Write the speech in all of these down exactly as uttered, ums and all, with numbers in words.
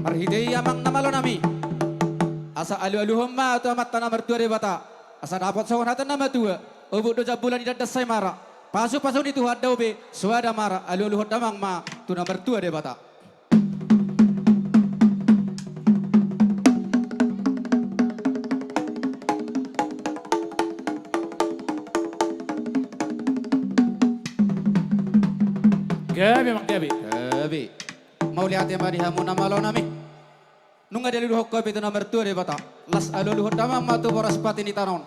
Marhite i amang na malo nami, asa alualuhon ma tu Amanta na martua Debata, asa dapot songon hata ni na matua: Obuk do jambulan i, dandan saimara, pasupasu ni Tuhan do be, soada mara. Alualuhon damang ma tu na martua Debata. Gabe amang, gabe. Gabe. Mauliate ma di hamu na malo nami. Nunga dialualuhon ho be tu na martua Debata, laos alualuhon damang ma tu boras pati ni tano on.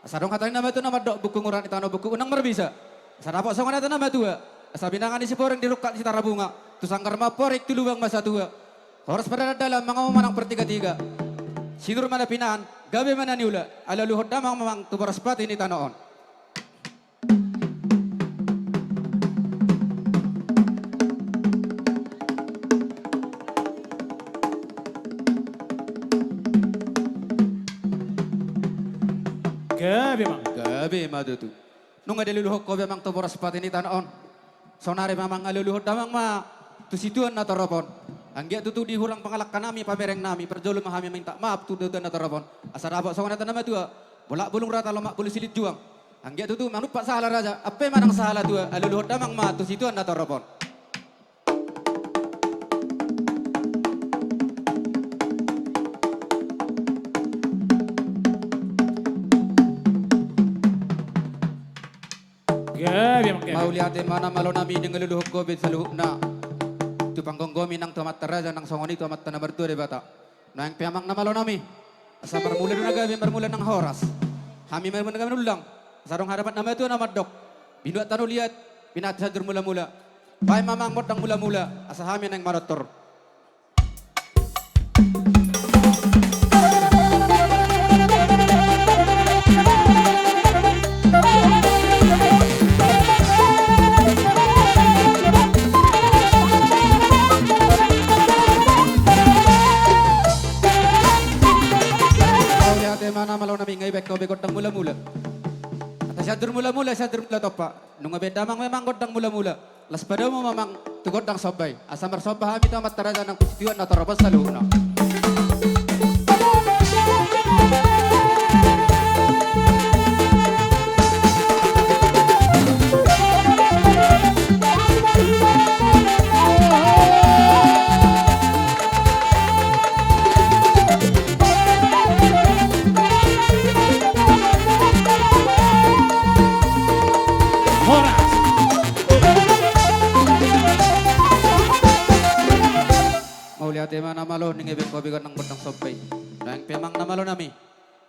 Asa adong hata ni na matua na mandok: Bungkung urat ni tano bungkung, unang marbisa. Asa dapot songon hata ni na matua: Asa binanga ni Siporing, di rungkap ni Sitarabunga, tu sanggar ma amporik, tu lubang ma satua. Horas ma dalan-dalan, mangamot ma nang partigatiga, sinur ma na pinahan, gabe ma na niula. Alualuhon damang ma amang tu boras pati ni tano on. Gabe amang. Gabe ma tutu. Nunga dialualuhon ho be amang tu boras pati ni tano on. Saonari ma amang alualuhon damang ma tu situan na torop on. Anggiat tutu di hurang pangalangka nami, pamereng nami, parjolo ma hami minta maaf tu situan na torop on, asa dapot songon hata ni na matua: Bolak bulung rata, lomak bulung silinjuang. Anggiat tutu manumpak sahala raja, ampe ma nang sahala tua. Alualuhon damang ma tu situan na torop on. Gabe amang, gabe. Mauliate ma na malo nami, dialualuhon ho be saluhutna tu panggomgomi nang tu amanta raja, nang songon i tu Amanta na martua Debata. Naeng pe amang na malo nami, asa marmula do na gabe, marmula nang horas. Hami marmula nang gabe, nullang. Asa adong hata ni na matua na mandok: Binuat tano liat, binahen sianjur mulamula. Baen ma amang gondang mulamula, asa hami naeng manortor. Mauliate ma na malo nami, nunga dibaen ho be gondang mulamula. Asa sianjur mulamula, sianjur mula tompa. Nunga dibaen damang ma amang gondang mulamula, laos padomu ma amang tu gondang somba i. Asa marsomba hami tu amanta raja nang tu situan na torop on saluhutna. Horas. Mauliate ma na malo, nunga dibaen ho be gondang, gondang somba i. Naeng pe amang na malo nami,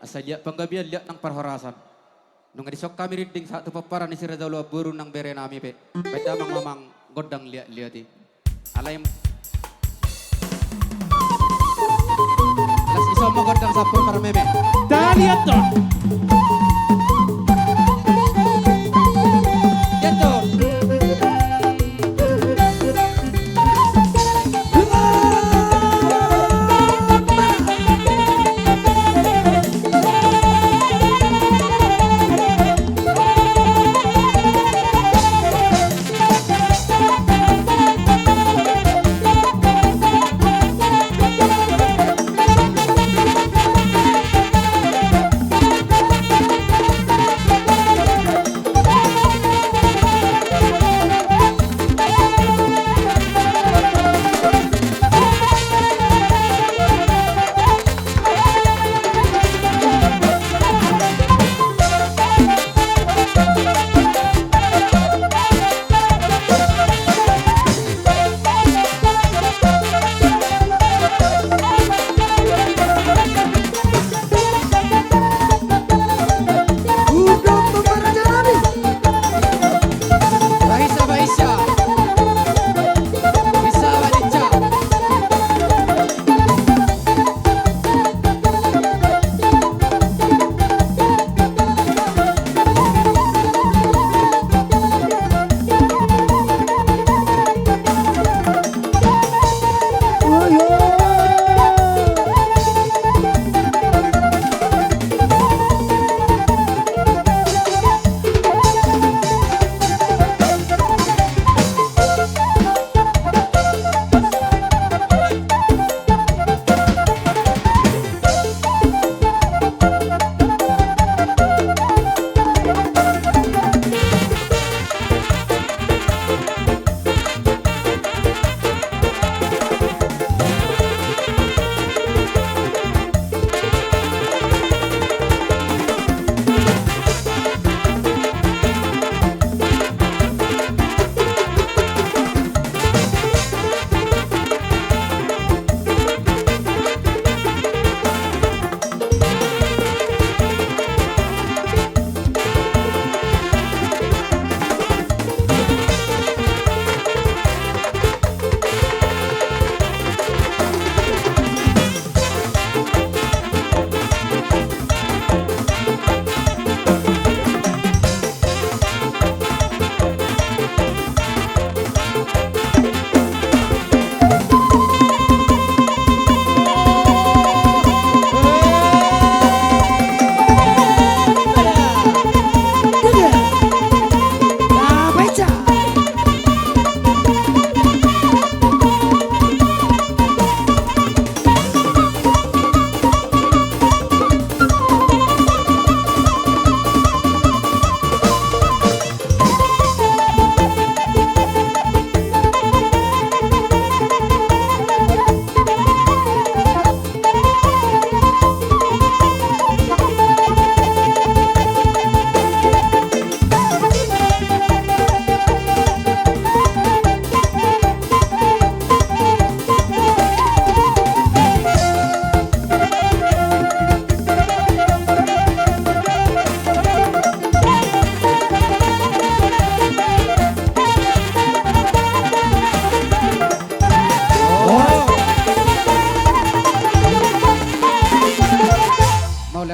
asa liat panggabean, liat nang parhorasan. Nunga dison hami rinding sahat tu pomparan ni Si Raja Oloan boru nang bere nami pe. Baen damang ma amang gondang liat-liat i. Alai, laos dison ma gondang sampur parmeme. Taliat on. Liat on.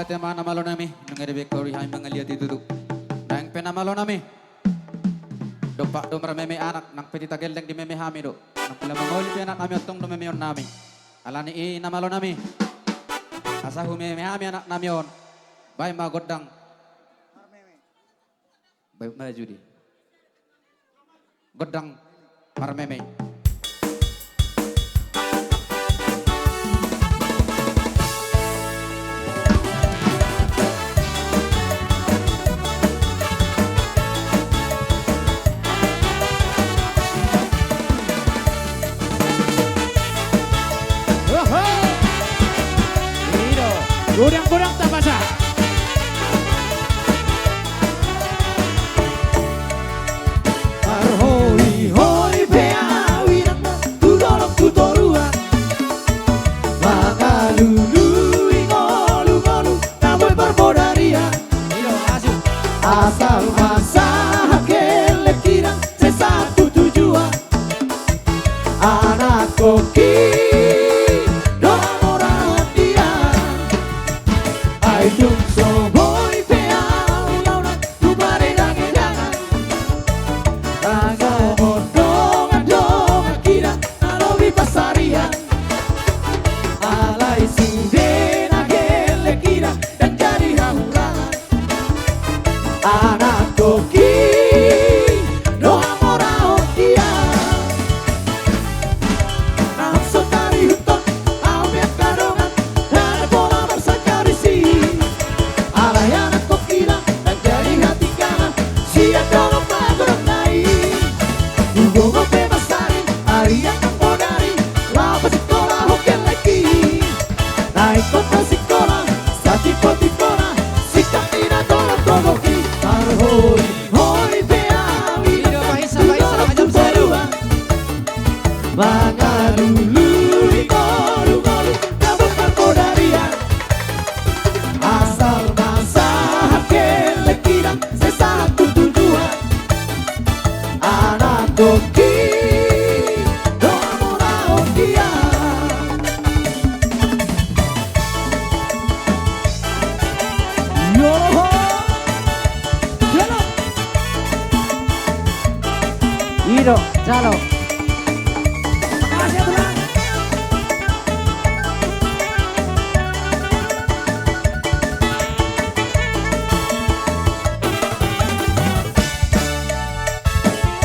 Ate ma na malo nami, nunga dibaen ho di hami mangaliat i tutu. Naeng pe na malo nami. Dompak do marmeme anak, nang pe titah gelleng dimeme hami do. Nang pe na mangoli pe anak nami on tong do memeon nami. Alani i na malo nami. Asa humeme hami anak nami on. Baen ma gondang. Baen ma judi. Gondang marmeme. Oho. I do. Godang-godang tapasahat. Marhoi-hoi pe ahu inang tu dolok tu toruan, mangalului ngolu-ngolu na boi parbodarian. Asal ma sahat gelleng hita sai sahat tu tujuan. Anakkongki do hamoraon dia. Ai tung so boi pe ahu laonan tu paredang-edangan. Songon dongan-dongan hita na lobi pansarian. Alai sude na gelleng hita ndang jadi hahurangan. Anakkongki do hamoraon dia. Naung so tarihuthon ahu pe angka dongan, ndada pola marsangkap disi. Alai anakkongki ndang jadi hatinggalan sian dolok magodangna i. Hugogo pe mansari, arian nang bodari, laho pasingkolahon gellengki. Na ingkon marsingkola, satimbo-timbona, sintang ni na tolap gogoki. Marhoi-hoi pe ahu inang tu dolok tu toruan, mangalului ngolu-ngolu na boi parbodarian. Asal ma sahat gelleng hita sai sahat tu tujuan. Anakkongki do hamoraon dia. Yoho. Jalo. I do, jalo. Makasih ya, Tulang.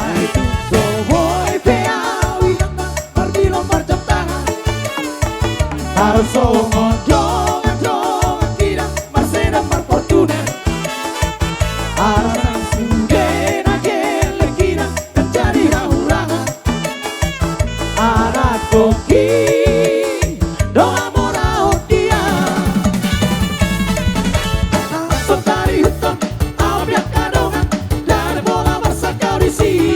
Ai tung so boi pe ahu inang marnilom marjam tangan. Tarsongon dongan-dongan hita marseda mar-Fortuner. Asa sude na gelleng hita ndang jadi hahurangan. Anakkongki do hamoraon dia. Naung so tarihuthon ahu pe angka dongan, ndada pola marsangkap disi.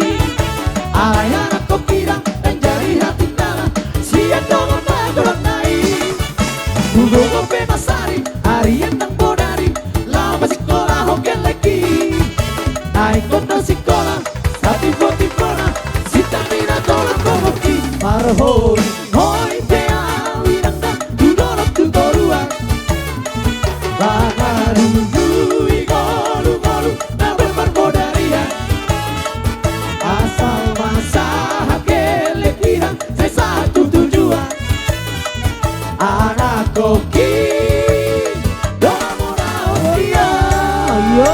Alai anakkongki ndang jadi hatinggalan sian dolok magodangna i. Hugogo pe mansari, arian nang bodari, laho pasingkolahon gellengki. Na ingkon marsingkola, satimbo-timbona, sintang ni na tolap gogoki. Marhoi-hoi pe ahu inang tu dolok tu toruan, mangalului ngolu-ngolu na boi parbodarian. Asal ma sahat gelleng hita sai sahat tu tujuan. Anakkongki do hamoraon dia. Ayo.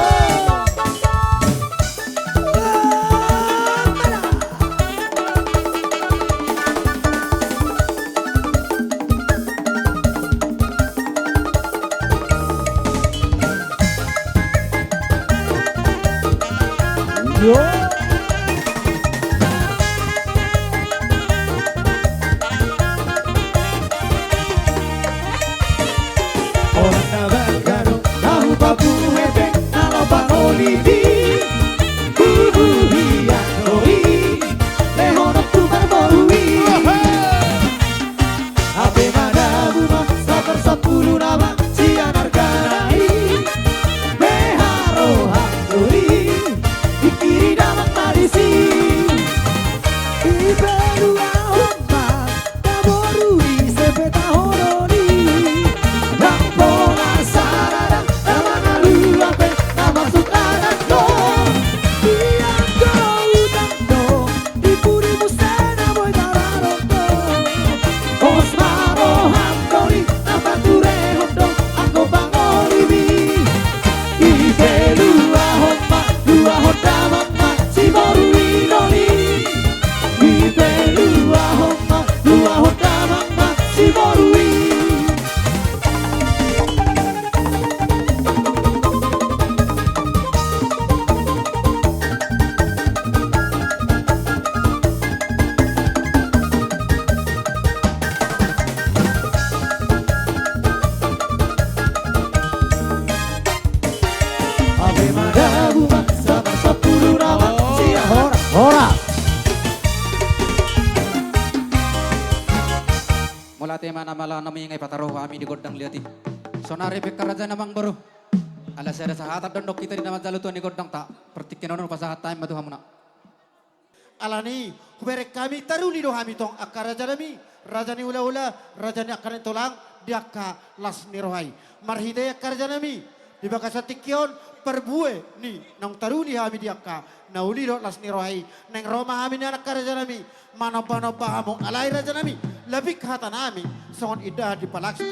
Yo. Orang na baga do na hupapungu hepeng na laho pangoli di bubu hian do i, lehononku marboru i. Hape madabu ma saparsampulu nama sian argana i. Beha roham do i, di kiri nama Mauliate ma na mala nami, nga ipataruhon hami di gondang liat i. Saonari pe angka raja nami, amang boru, ala sada sahata do hita di na manjalo tua ni gondang ta. Partingkian on hupasahat hami ma tu hamuna. Alani i, hubereng hami, taruli do hami tong angka raja nami, raja ni hulahula, raja ni angka na tulang, di angka las ni roha i. Marhite i angka raja nami, di bagasan tingki on, parbue ni naung taruli hami di angka na uli dohot las ni roha i, naeng ro ma hami nian angka raja nami, manombanomba hamu. Alai raja nami, labik hata nami, songon indahan di palaksi.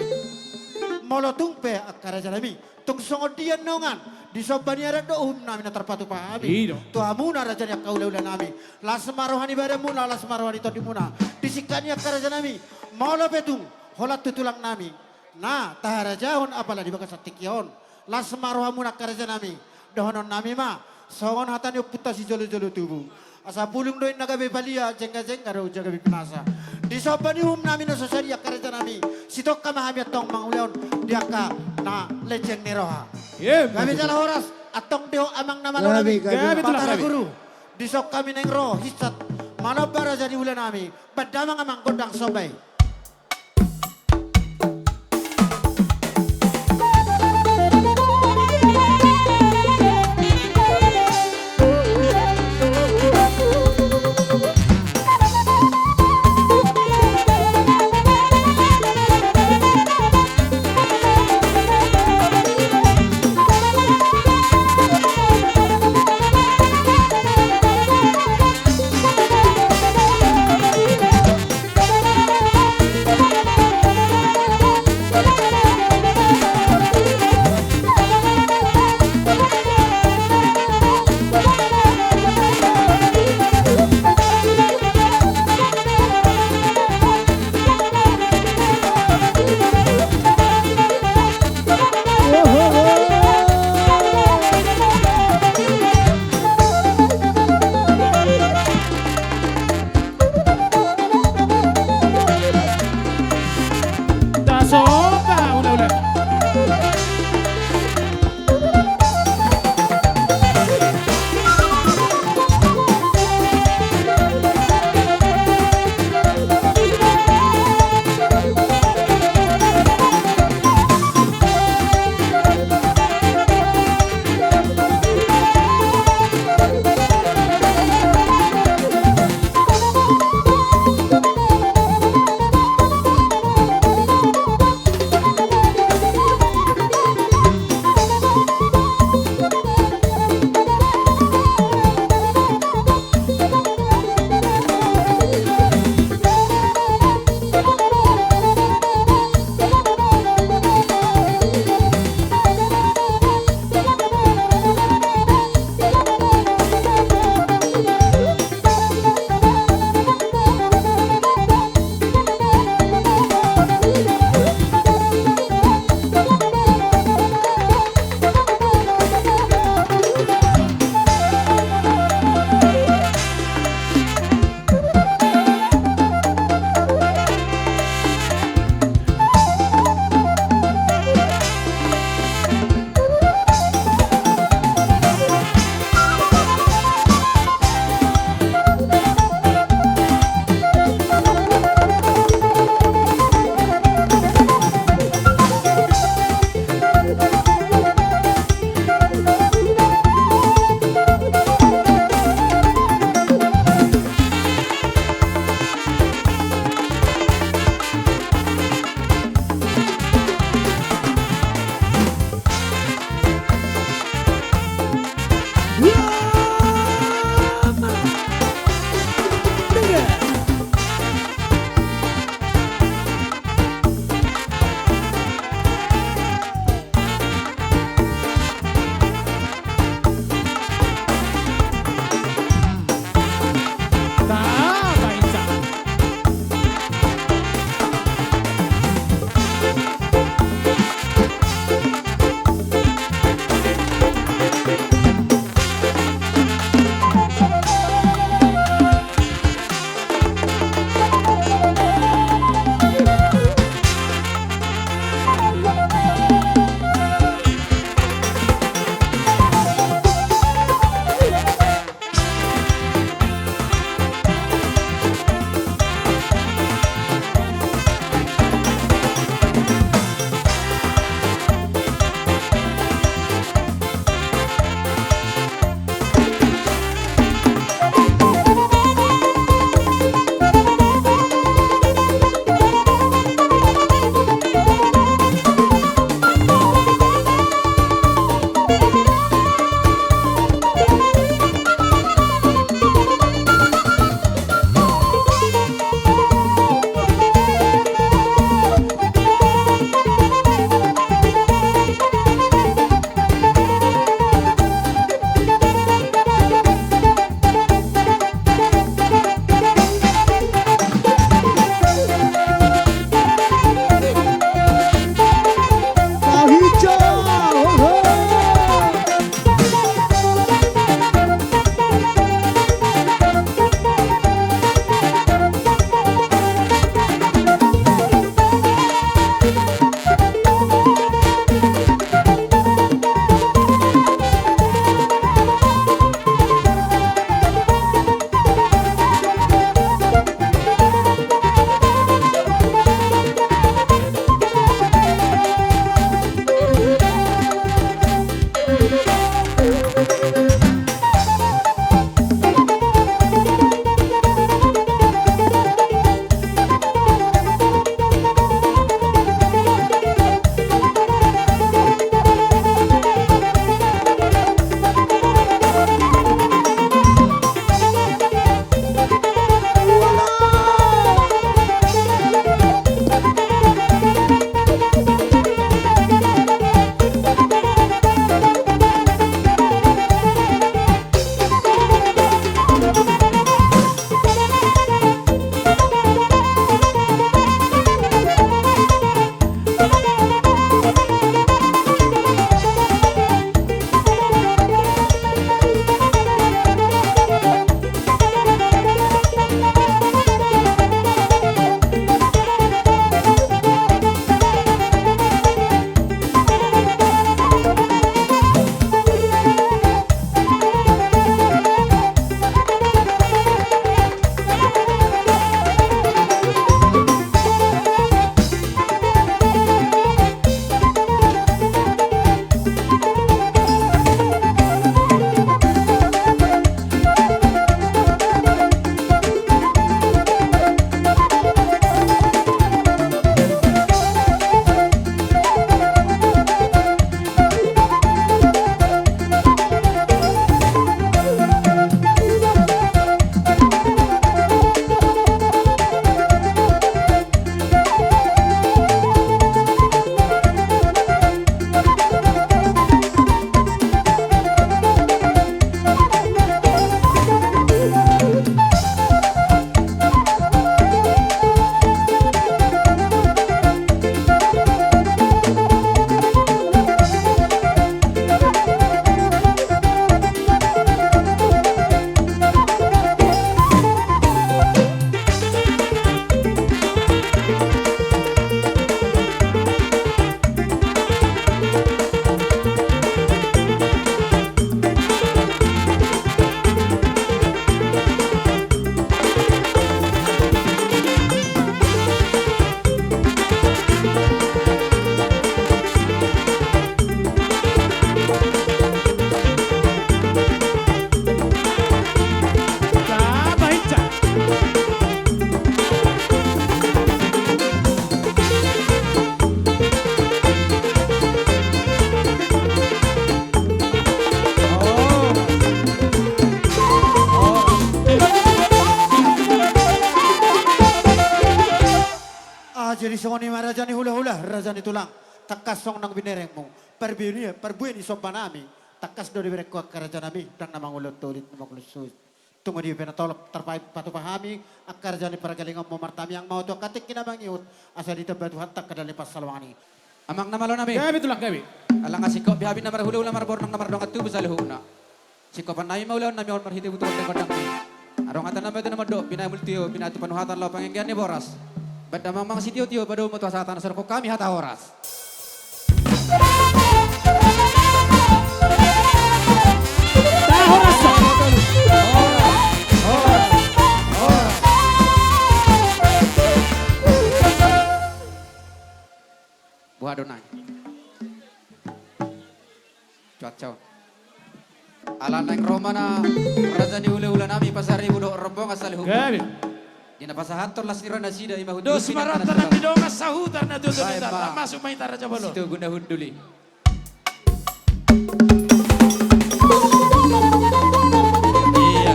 Molo tung pe angka raja nami, tung songon dia nongan, disomba ni adat do uhum nami na tarpatupa hami. I do. Tu hamuna raja ni angka hulahula nami. Las ma roha ni badanmuna, las ma roha ni tondimuna. Disingkat ni angka raja nami, molo pe tung holan tu tulang nami na taharajahon apala di bagasan tingki on, las ma rohamuna angka raja nami. Dohonon nami ma songon hata ni ompunta sijolojolo tubu: Asa bulung do inna gabe palia, jengjeng do ujung gabe pinasa. Disomba ni uhum nami na so sadia angka raja nami, sitongka ma hami antong mangulahon di angka na lejeng ni roha. Gabe jala horas antong di ho amang na malo nami. Gabe, gabe. Pata na guru, dison hami naeng ro hinsat manomba raja ni hula nami. Bahen damang amang gondang somba i. Jadi songon i ma raja ni hulahula, raja ni tulang, tangkas songon na binerengmu. Parbue ni, parbue ni somba nami, tangkas do diberengku angka raja nami, ndang na mangulon tolit, na mangulon suhut. Tung di pe na tolop tarpatupa hami angka raja ni pargalingonmu, martamiang ma tu angka tingki na mangihut, asa ditamba Tuhanta angka dali pansalongan i. Amang na malo nami. Gabe tulang, gabe. Ala nga singkop be hami na marhulahula, marbornang na mardongan tubu saluhutna. Singkopan nami ma ulaon nami on marhite butuhon dengkon dangki. Adong hata na matua na mandok, binahen mulak tio, binahen tu panuhatan laho panganggian ni boras. Bahen damang ma sitiotio, padomu tu hasahatan, asa dokkon hami hata horas. Horas. Horas. Horas. Boha do nai? Cuaca on. Ala naeng ro ma na raja ni hulahula nami, Pasaribu dohot rombongan saluhutna. Gabe. Di na pasahathon las ni roha nasida, i ma hundul. Dos ma rohanta nang di dongan sahuta, na tutu. Baen ma. Masuk ma hita, raja bolon. Sitogu na hundul i. Iya.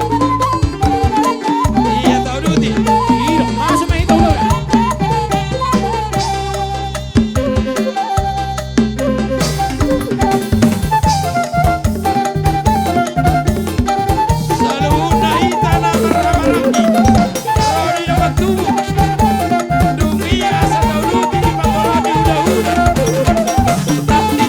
Iya, tau duti. Iya, masuk ma hita. Saluhutna hita na marhahamaranggi, ro di dongan tubu. Dung i asa tau duti di pangkola ni hulahula. Tapi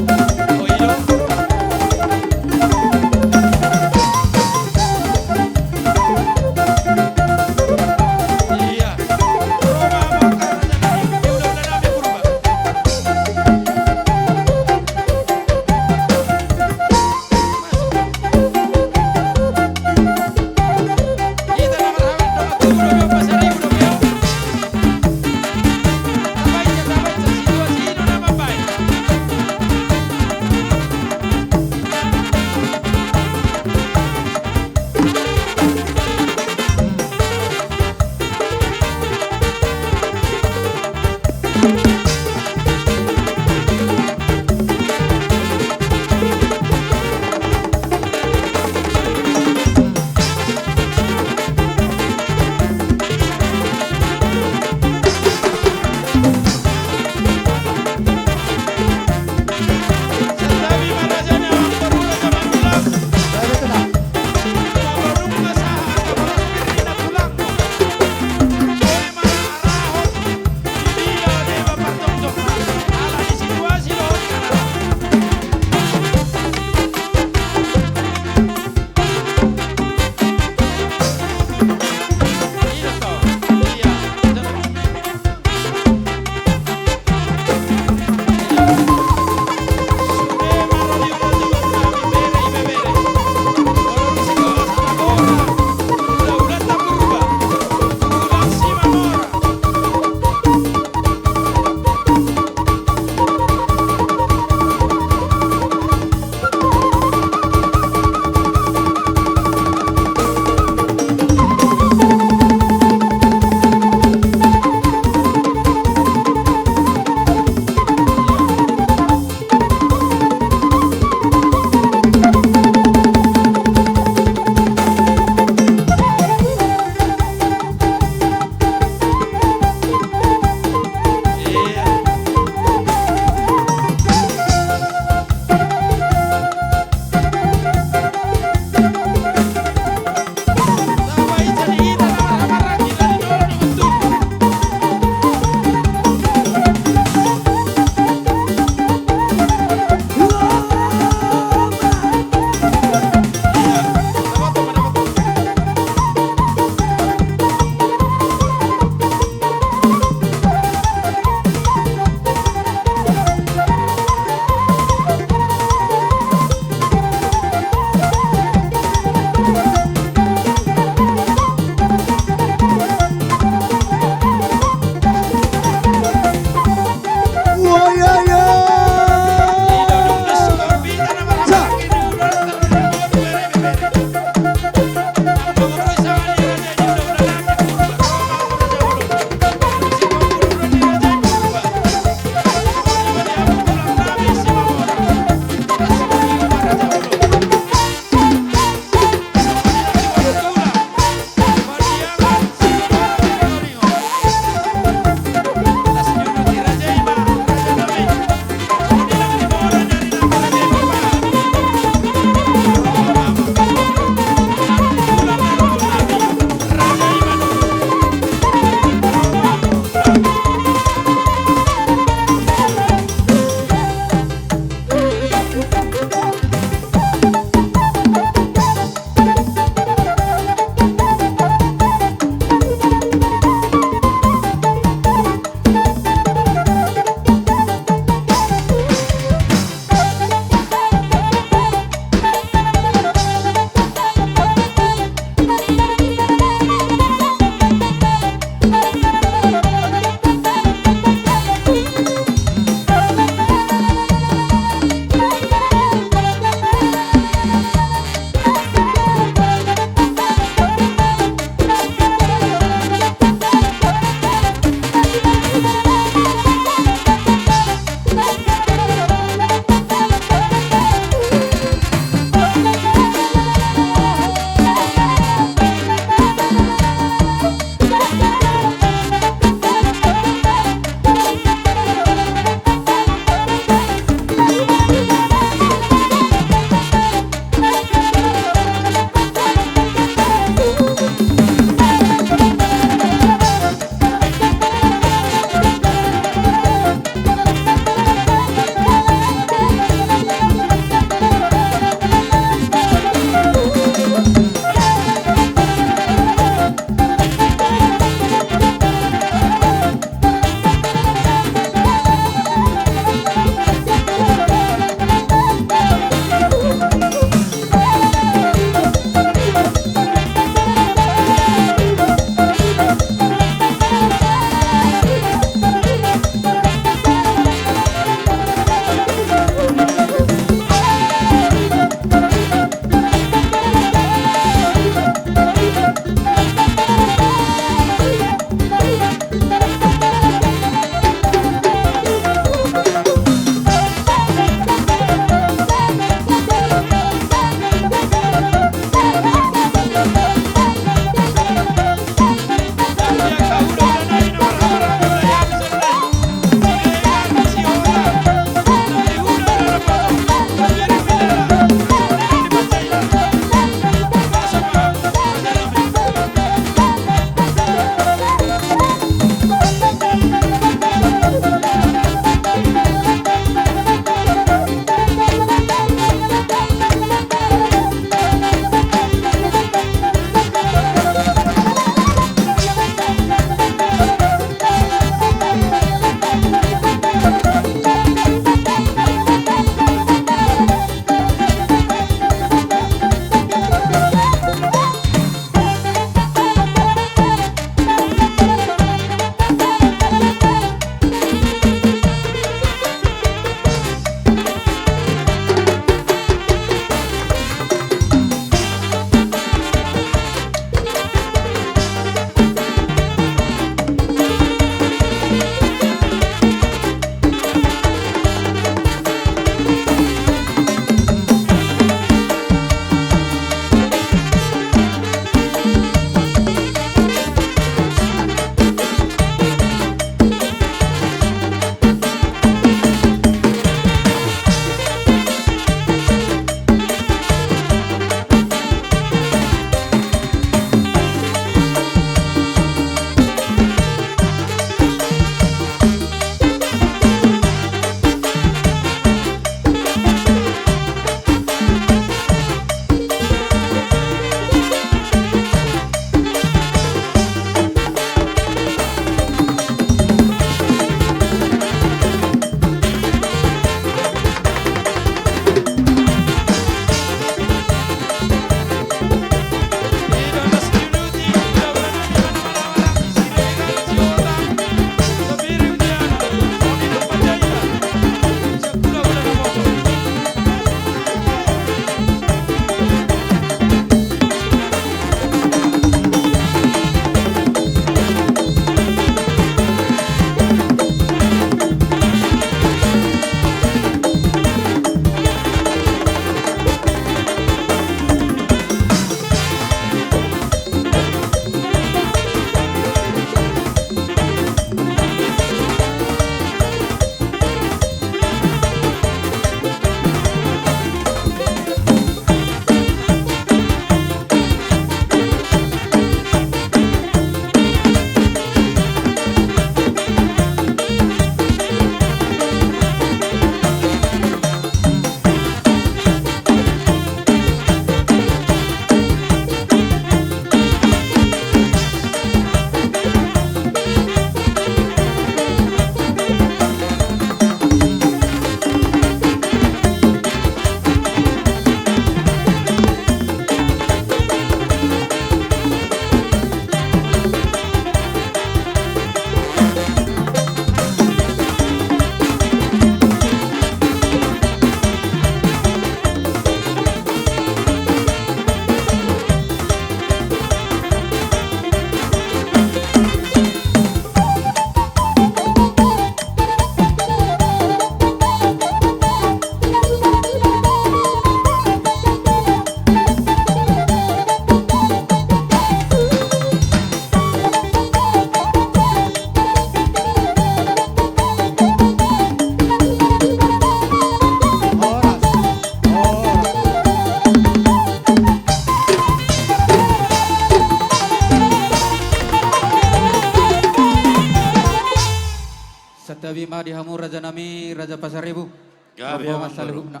Tabi ma di hamu raja nami, Raja Pasaribu. Gabe. Roha ma amang saluhutna.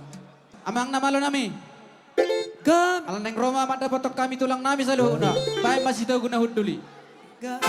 Amang na malo nami. Gabe. Ala naeng ro ma mandapothon hami tulang nami saluhutna. Baen ma sitogu na hundul i. Gabe.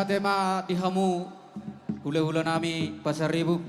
Tema di hamu hulahula nami Pasaribu.